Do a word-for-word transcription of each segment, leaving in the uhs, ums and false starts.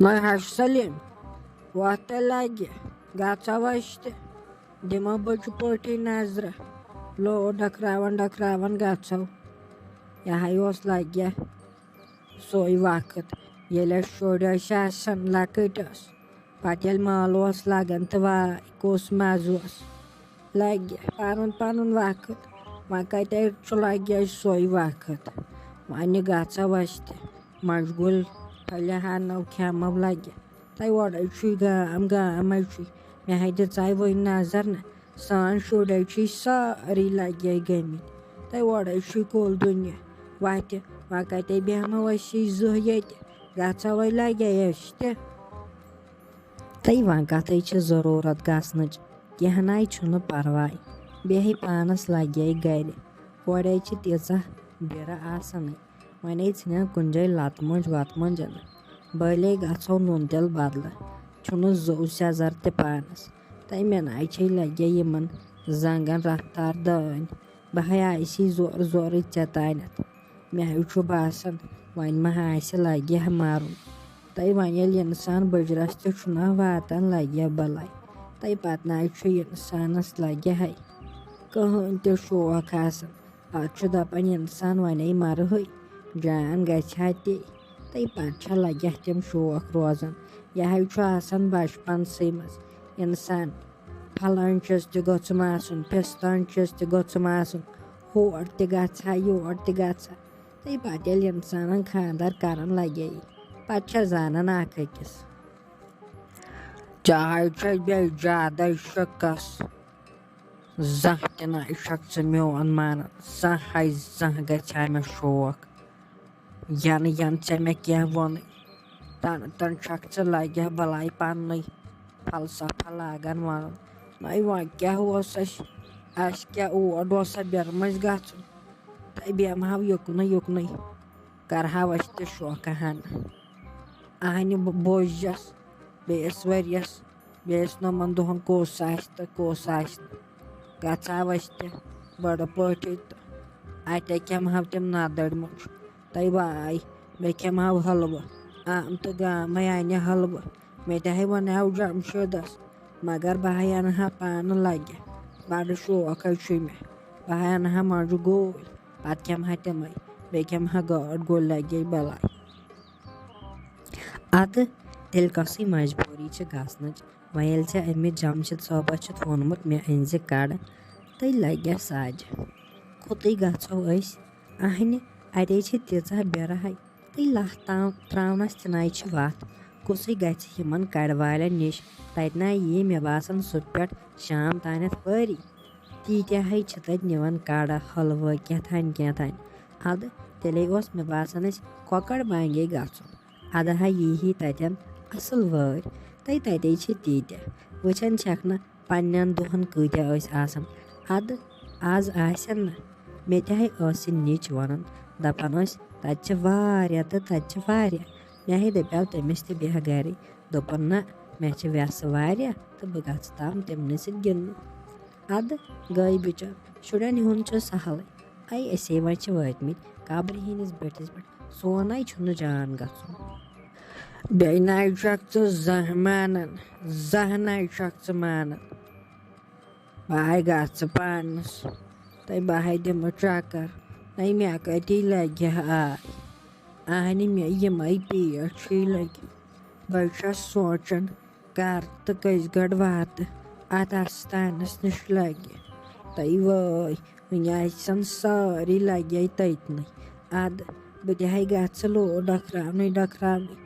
ہے حاجی سلیٖم، وۄتھ تہٕ لگہِ، گژھو أسۍ تہِ، دِمو بٕچہِ پٲٹھی نظرہ، لوڈ ڈکھراوان ڈکھراوان گژھو۔ یہِ ہاے اوس لگہِ سُے وقت، ییٚلہِ اَسہِ شُرۍ ٲسۍ آسان لۄکٕٹۍ ٲس، پتہٕ ییٚلہِ مٲلہٕ اوس لگان تہٕ واے کُس مزٕ اوس۔ لگہِ پنُن پنُن وقت، وۄنۍ کتہِ چھُ لگہِ اَسہِ سُے وقت؟ وۄنۍ گژھو أسۍ تہِ مشغول، پھلہِ ہنو کھٮ۪مو لگہِ۔ تہٕ اورے چھُے گام، گامے چھُے۔ مےٚ ہے دِژاے وۄنۍ نظر نہ، سٲنۍ شُرۍ ہے چھِ سٲری لگے گٔمٕتۍ۔ تہٕ اورے چھُے کُل دُنیا۔ وتہِ، وۄنۍ کتے بیٚہمو أسۍ زٕ ییٚتہِ؟ گژھو وۄنۍ لگے أسۍ تہِ۔ تہٕ وۄنۍ کتھے چھِ ضروٗرت گژھنٕچ، کینٛہہ ناے چھُنہٕ پرواے۔ بیٚہے پانس لگے گرِ، اورے چھِ تیٖژاہ بیرٕ آسانٕے۔ وۄنۍ ژھٕنن کُنہِ جایہِ لتہٕ مۄنج وتہٕ مۄنج انہٕ۔ بٔلۍ گژھو نوٗن تیل بدلہٕ۔ چھُنہٕ زو سیٚزر تہِ پانس۔ تہٕ مےٚ ناے چھے لگے یِمن زنگن رفتار دٲنۍ۔ بہٕ ہے آیسی زورٕ زورٕ ژےٚ تانٮ۪تھ۔ مےٚ ہے چھُ باسان، وۄنۍ ما آسہِ لگہِ ہا مَرُن۔ تہٕ وۄنۍ ییٚلہِ اِنسان بٕجرَس تہِ چھُنہ واتان، لگہِ ہا بلاے۔ تہٕ پتہٕ نہ چھُ اِنسانَس لگہِ ہے کٕہٕنۍ تہِ شوق آسان۔ پتہٕ چھُ دَپان اِنسان، وۄنۍ مَرٕ ہے، جان گژھِ ہا تی۔ تہٕ پتہٕ چھا لگہِ ہا تِم شوق روزان۔ یہِ ہے چھُ آسان بچپنسٕے منٛز۔ اِنسان پھلٲنۍ چیٖز تہِ گوٚژھُم آسُن، پھِستٲنۍ چیٖز تہِ گوٚژھُم آسُن، ہور تہِ گژھِ ہا، یور تہِ گژھِ ہا۔ تہٕ پتہٕ ییٚلہِ اِنسانن خانٛدر کران لگے، پتہٕ چھا زانان اکھ أکِس۔ چاہے چھے بیٚیہِ زیادَے شِکَس، زانٛہہ تہِ نہ چھَکھ ژٕ میون مانان، زانٛہہ ہے زانٛہہ گژھِ ہا مےٚ شوق۔ ینہٕ ینہٕ ژےٚ مےٚ کینٛہہ ووٚنُے، تنہٕ تنہٕ چھکھ ژٕ لگہِ ہا بلاے پننُے فلسفہ لاگان ونُن۔ نَے وۄنۍ کیٛاہ اوس اَسہِ، اَسہِ کیٛاہ اور اوس سا بیرٕ مٔنٛزۍ گژھُن؟ تہٕ بیٚہمہٕ ہاو یُکنُے یُکنُے، کرٕ ہاو أسۍ تہِ شوقہٕ ہن۔ اہنہِ بوزجس بیٚیِس ؤرۍیَس، بیٚیِس نوٚمَن دۄہَن کُس آسہِ تہٕ کُس آسہِ نہٕ۔ گژھٕ ہاو أسۍ تہِ بٔڑٕ پٲٹھۍ تہٕ اَتے کھٮ۪مہٕ ہاو تِم نَدٕرۍ مُج۔ تَے واے، مےٚ کھٮ۪مہٕ ہاو حلوٕ۔ آم تہٕ گامَے اَنہِ حلوٕ۔ مےٚ تہِ ہے وَنیٛاو جمشیٖدَس، مگر بہٕ ہے اَنہٕ ہا پانہٕ لَگہِ۔ بَڑٕ شوق ہے چھُے مےٚ۔ بہٕ ہے اَنہٕ ہا مۄنٛجہِ گوٗلۍ، پَتہٕ کھٮ۪مہٕ ہا تِمَے۔ بیٚیہِ کھٮ۪مہٕ ہا گاڈ گوٗلۍ لَگے بَلاے۔ اَدٕ تیٚلہِ کۄسٕے مجبوٗری چھِ گژھنٕچ؟ وۄنۍ ییٚلہِ ژےٚ أمِس جمشید صٲبَس چھُتھ ووٚنمُت، مےٚ أنۍ زِ کَڑٕ، تہٕ لَگہِ سَج۔ کوٚتٕے گژھو أسۍ؟ اَہنہِ، اَتے چھِ تیٖژاہ بیرٕ ہَے، تہٕ لَتھ تام ترٛاونَس تہِ نَے چھِ وَتھ۔ کُسٕے گژھِ یِمَن کَڑِ والٮ۪ن نِش؟ تَتہِ نَے یی مےٚ باسان صُبح پٮ۪ٹھ شام تانٮ۪تھ وٲری۔ تیٖتیٛاہ ہَے چھِ تَتہِ نِوان کَڑٕ، حلوٕ، کیٛاہ تام کیٛاہ تام۔ اَدٕ تیٚلے اوس مےٚ باسان اَسہِ کۄکَر بانگے گژھُن۔ اَدٕ ہا یی ہی تَتٮ۪ن اَصٕل وٲرۍ۔ تَے تَتے چھِ تیٖتیٛاہ۔ وٕچھان چھَکھ نہ پنٛنٮ۪ن دۄہَن کۭتیٛاہ ٲسۍ آسان۔ اَدٕ آز آسن نہ۔ مےٚ تہِ ہَے ٲس یہِ نِچ وَنان، دَپان ٲسۍ، تَتہِ چھِ واریاہ تہٕ تَتہِ چھِ واریاہ۔ مےٚ ہَے دَپیٛاو تٔمِس تہِ بیٚہہ گَرٕے۔ دوٚپُن، نہ، مےٚ چھِ وٮ۪سہٕ واریاہ تہٕ بہٕ گژھٕ تام تِمنٕے سۭتۍ گِنٛدنہِ۔ اَدٕ گٔے بِچٲر، شُرٮ۪ن ہُنٛد چھُ سہلٕے۔ اَے أسے وۄنۍ چھِ وٲتۍمٕتۍ قبرِ ہِنٛدِس بٔٹھِس پٮ۪ٹھ۔ سون نَے چھُنہٕ جان گژھُن۔ بیٚیہِ نَے چھَکھ ژٕ زانٛہہ مانان، زانٛہہ نَے چھَکھ ژٕ مانان۔ بہٕ ہَے گژھٕ پانَس، تہٕ بہٕ ہَے دِمہٕ چکر۔ نَے مےٚ کَتی لَگہِ ہا آے۔ اَہنہِ مےٚ یِمَے پیٹھ چھُے لٔگۍ۔ بہٕ چھَس سونٛچان، کر تہٕ کٔژِ گٲنٛٹہِ واتہٕ اَتھ آستانَس نِش لَگہِ۔ تَے وٲے، وٕنہِ آسَن سٲری لَگے تٔتنٕے۔ اَدٕ بہٕ تہِ ہے گژھٕ لوٗر ڈٔکھراونٕے ڈٔکھراونٕے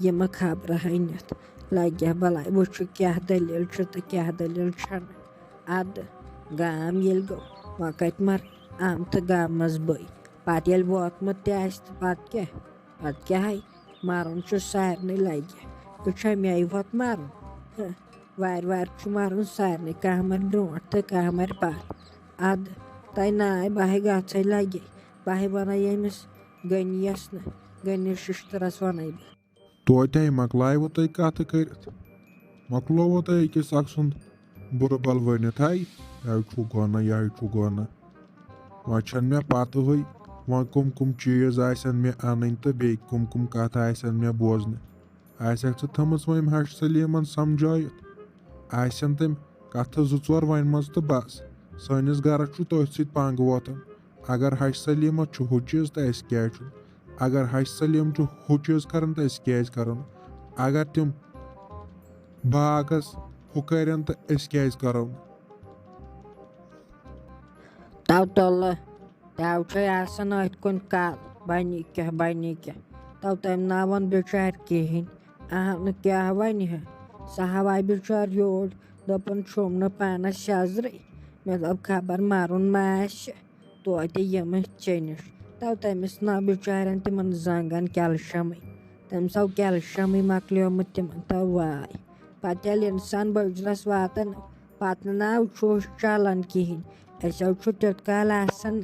یِمہٕ خبرٕ أنِتھ۔ لَگہِ ہا بَلاے وٕچھُو کیٛاہ دٔلیٖل چھُ تہٕ کیٛاہ دٔلیٖل چھَنہٕ۔ اَدٕ گام ییٚلہِ گوٚو، وۄنۍ کَتہِ مَرٕ اَم تہٕ گامَس بٔے۔ پَتہٕ ییٚلہِ ووتمُت تہِ آسہِ تہٕ پَتہٕ کیٛاہ؟ پَتہٕ کیٛاہ ہے؟ مَرُن چھُ سارنٕے لَگہِ۔ یہِ چھا مےٚ یوت مَرُن؟ ہہ، وارِ وارِ چھُ مَرُن سارنٕے، کانٛہہ مَرِ برٛونٛٹھ تہٕ کانٛہہ مَرِ پَتھ۔ اَدٕ تۄہہِ ناے بہٕ ہے گژھے لَگے، بہٕ ہے وَنَے ییٚمِس غنیَس نہٕ، غنی شِشتٕرَس وَنَے بہٕ۔ توتہِ ہے مۄکلایوٕ تۄہہِ کَتھٕ کٔرِتھ، مۄکلووٕ تۄہہِ أکِس اَکھ سُنٛد بُرٕ بَل ؤنِتھ، ہَے، یہِ ہے چھُ گۄناہ، یہِ ہے چھُ گۄناہ۔ وۄنۍ چھَنہٕ مےٚ پَتہٕے، وۄنۍ کٕم کٕم چیٖز آسَن مےٚ اَنٕنۍ تہٕ بیٚیہِ کٕم کٕم کَتھٕ آسَن مےٚ بوزنہِ۔ آسٮ۪کھ ژٕ تھٲمٕژ وۄنۍ أمۍ ہش سلیمن سمجھٲیِتھ؟ آسن تٔمۍ کتھٕ زٕ ژور ونمژ تہٕ بس۔ سٲنِس گرس چھُ تٔتھۍ سۭتۍ پنٛگ وۄتھان۔ اگر ہش سلیمس چھُ ہُہ چیٖز تہٕ اَسہِ کیٛازِ چھُنہٕ؟ اگر ہش سلیم چھُ ہُہ چیٖز کران تہٕ أسۍ کیٛازِ کرو نہٕ؟ اگر تِم باغس ہُہ کرن تہٕ أسۍ کیٛازِ کرو نہٕ؟ تو تُلہٕ، تو چھے آسان أتھۍ کُن کل، بنہِ کیٛاہ، بنہِ کیٛاہ۔ تو تٔمۍ نا ووٚن بِچارِ کِہیٖنۍ۔ اہنہٕ، کیٛاہ وَنہِ ہا؟ سُہ ہاو آے بِچور یور، دوٚپُن چھُم نہٕ پانس شزرٕے۔ مےٚ دوٚپ خبر مرُن ما آسہِ توتہِ یِمہٕ ژےٚ نِش۔ تو تٔمِس نا بِچارٮ۪ن تِمن زنٛگن کیلشمٕے۔ تٔمِس آو کیلشمٕے مۄکلیومُت تِمن، تو واے۔ پتہٕ ییٚلہِ انسان بٔجرس واتان، پتہٕ نہ چھُ چلان کِہیٖنۍ۔ أسۍ حظ چھُ تیُتھ کال آسان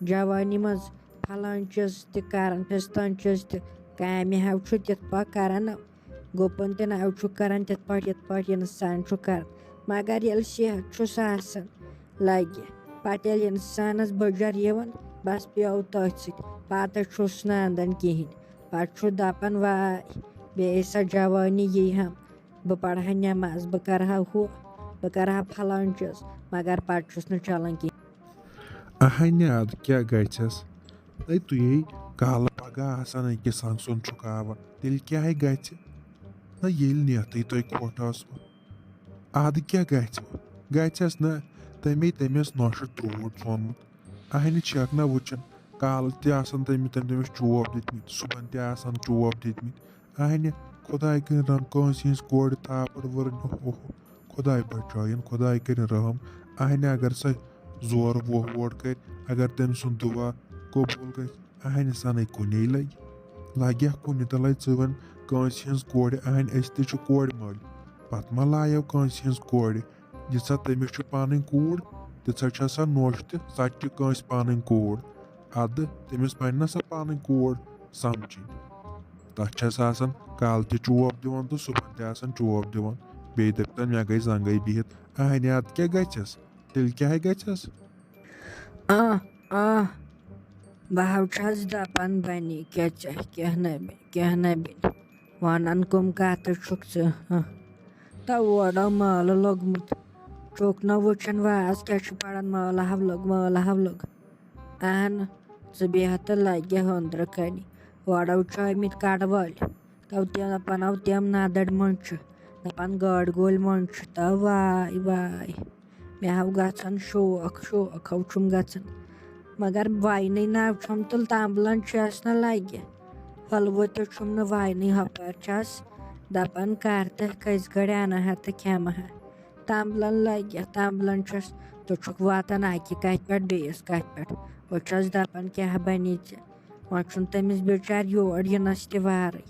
جوانی منٛز پھلٲنۍ چیٖز تہِ کران، پِستٲنۍ چیٖز تہِ، کامہِ حظ چھُ تِتھ پٲٹھۍ کران، گُپن تہِ نہ حظ چھُ کران تِتھ پٲٹھۍ یِتھ پٲٹھۍ انسان چھُ کران۔ مگر ییٚلہِ صحت چھُس آسان لگہِ، پتہٕ ییٚلہِ انسانس بٔجر یِوان، بس پیوٚو تٔتھۍ سۭتۍ، پتہٕ چھُس نہٕ اندان کِہیٖنۍ۔ پتہٕ چھُ دپان، واے، بیٚیہِ سۄ جوانی یی ہم، بہٕ پرٕ ہا نٮ۪ماز، بہٕ کرٕ ہا ہُہ، بہٕ کرٕ ہا پھلٲنۍ چیٖز، مگر پتہٕ چھُس نہٕ چلان کِہیٖنۍ۔ اہنہِ، ادٕ کیٛاہ گژھٮ۪س؟ ہے، تُہی کالہٕ پگاہ آسان أکِس سنٛگ سُنٛد چھُکاوان، تیٚلہِ کیٛاہ ہے گژھِ؟ نہ، ییٚلہِ نٮ۪تھٕے تۄہہِ کھوٚٹ ٲسوٕ، ادٕ کیٛاہ گژھِ؟ گژھٮ۪س نہ، تٔمۍ تٔمِس نۄشہِ ترٛوٹ ژھونمُت۔ اہنہِ چھکھ نہ وٕچھان، کالہٕ تہِ آسان تٔمۍ تٔمۍ تٔمِس چوب دِتمٕتۍ، صُبحن تہِ آسان چوب دِتمٕتۍ۔ اہنہِ، خۄداے کٔرِنۍ رحم کٲنٛسہِ ہٕنٛز کورِ تھاپڑ وٲرٕنۍ، اوہ، اوہ، خۄداے بچٲیِن، خۄداے کٔرِنۍ رحم۔ اہنہِ، اگر سۄ زورٕ ووہ ووٹ کرِ، اگر تٔمۍ سُنٛد دُعا قبوٗل گژھِ، اہنہِ سنٕے کُنے لگہِ۔ لگہِ ہا کُنہِ تہٕ لگہِ ژٕ وَن کٲنٛسہِ ہٕنٛز کورِ، اہنہِ، أسۍ تہِ چھِ کورِ مٲلۍ۔ پتہٕ ما لایو کٲنٛسہِ ہٕنٛز کورِ؟ ییٖژاہ تٔمِس چھُ پنٕنۍ کوٗر، تیٖژاہ چھےٚ سۄ نوٚش تہِ، سۄ تہِ چھِ کٲنٛسہِ پنٕنۍ کوٗر۔ ادٕ تٔمِس پننہِ سۄ پنٕنۍ کوٗر سمجھِنۍ۔ تتھ چھس آسان کالہٕ تہِ چوب دِوان تہٕ صُبحن تہِ آسان چوب دِوان۔ بیٚیہِ دٔپتن، مےٚ گٔے زنٛگے بِہِتھ۔ اہنہِ، ادٕ کیٛاہ گژھٮ۪س؟ تیٚلہِ کیٛاہ گژھٮ۪س؟ آ، آ، بہٕ حظ چھَس دَپان، بَنی کیٛاہ ژےٚ؟ کینٛہہ نہ بَنہِ، کینٛہہ نہ بَنہِ۔ وَنان کٕم کَتھٕ چھُکھ ژٕ؟ ہہ۔ تہٕ اورٕ مٲلہٕ لوٚگمُت۔ چھُکھ نہ وٕچھان واز کیٛاہ چھُ پَران، مٲلہٕ ہَو لوٚگ، مٲلہٕ ہَو لوٚگ۔ اَہَن، ژٕ بیٚہہ تہٕ لَگہِ ہُندرٕ کَنہِ۔ اورٕ چھُ آمٕتۍ کَڑٕ وٲلۍ۔ تو تِم دَپان، او تِم نَدٕرۍ منٛز چھِ، دَپان گٲڑۍ گوٚلۍ منٛز چھِ۔ تو واے واے، مےٚ ہاو گژھان شوق، شوق ہاو چھُم گژھان۔ مگر وَینٕے نہ چھُم تہٕ تَمبلَن چھَس نہ لَگہِ۔ حلوٕ تہِ چھُم نہٕ وَینٕے، ہُپٲرۍ چھَس دَپان کَر تہٕ کٔژِ گٲڑۍ اَنہٕ ہا تہٕ کھٮ۪مہٕ ہا۔ تَمبلَن لَگہِ، تَمبلَن چھَس، ژٕ چھُکھ واتان اَکہِ کَتھِ پٮ۪ٹھ بیٚیِس کَتھِ پٮ۪ٹھ۔ بہٕ چھَس دَپان کیٛاہ بَنی ژےٚ؟ وۄنۍ چھُنہٕ تٔمِس بِچارِ یور یِنَس تہِ وارٕے۔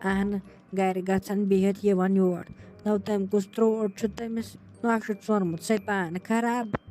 اہنہٕ، گرِ گژھان بِہِتھ یِوان یور۔ نو تٔمۍ کُس ترٛوٹ چھُ تٔمِس نۄشہِ ژھونمُت، سۄ پانہٕ خراب۔